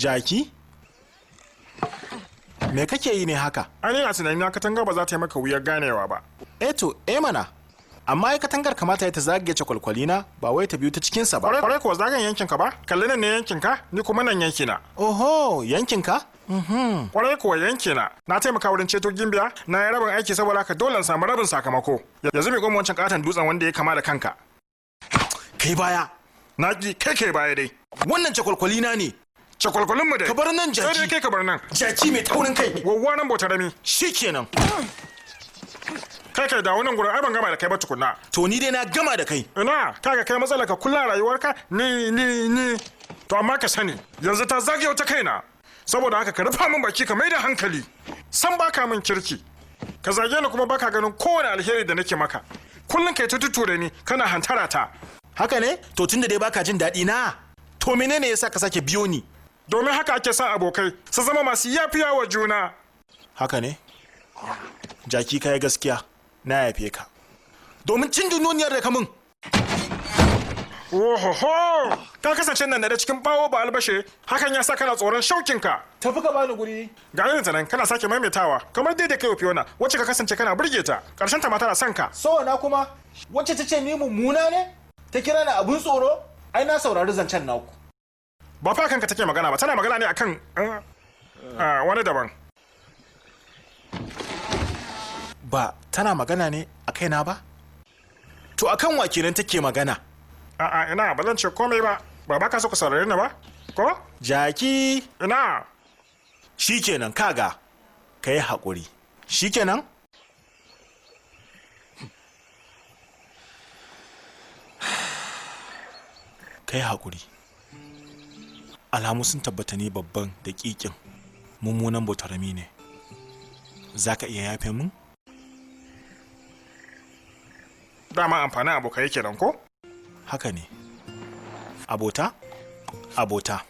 Jaki? Me kake yi ne haka? An yana tunanin na katanga ba za ta yi maka wuyar ganewa ba. Eh to, eh mana. Amma ai katangar kamata ya ta zagaye cakwalkwalina ba wai ta biyu ta cikinsa ba. Kwarai kuwa zagayen yankinka ba? Kalli nan ne yankinka, ni kuma nan yankina. Oho, yankinka? Kwarai kuwa yankina. Na taimaka wurin ceto Gimbiya, na yi rabin aiki saboda haka dole in samu rabin sakamako. Yanzu mai goma wancan katon dutsen wanda ya kama da kanka. Kai baya. Na ki kai kai baya dai. Wannan cakwalkwalina ne. Cakwalkwalin mu dai. Ka bar nan, jaki. Sai dai kai ka bar nan. Jaki mai taurin kai. Wawwa nan botarami. Shikenan. Kai kai da wannan gurin ai ban gama da kai ba tukunna. To ni dai na gama da kai. Ina kaga kai matsala ka kula rayuwarka ni ni ni. To amma ka sani yanzu ta zagayo ta kaina. Saboda haka ka rufa min baki ka maida hankali. San baka min kirki. Ka zage ni kuma baka ganin kowane alheri da nake maka. Kullum kai ta tutture ni kana hantara ta. Haka ne? To tunda dai baka jin daɗi na. To menene yasa ka sake biyo ni? Domin haka ake son abokai su zama masu yafiya wa juna. Haka ne? Jaki ka yi gaskiya, na yafe ka. Domin cin duniyar da ka mun. Ohoho! Ka kasance nan da cikin bawo ba albashe, hakan ya sa kana tsoron shaukinka. Tafi ka bani guri. Ga irin ta nan kana sake maimaitawa, kamar dai da kai wa Fiona, wacce ka kasance kana burge ta, karshen ta ma tana son ka. So na kuma, wacce ta ce ni mummuna ne? Ta kira ni abun tsoro? Ai na saurari zancen naku. Ba fa kanka take magana ba, tana magana ne akan wani daban. Ba tana magana ne a kaina ba? To akan wa kenan take magana? A'a ina ba zan ce komai ba, ba ba ka so ka saurare ni ba? Ko? Jaki. Ina. Shikenan kaga, ka yi haƙuri. Shikenan? Ka yi haƙuri. Alamu sun tabbata ne babban daƙiƙin mummunan botarami ne. Za ka iya yafe mun? Dama amfanin abokai kenan ko? Haka ne. Abota? Abota.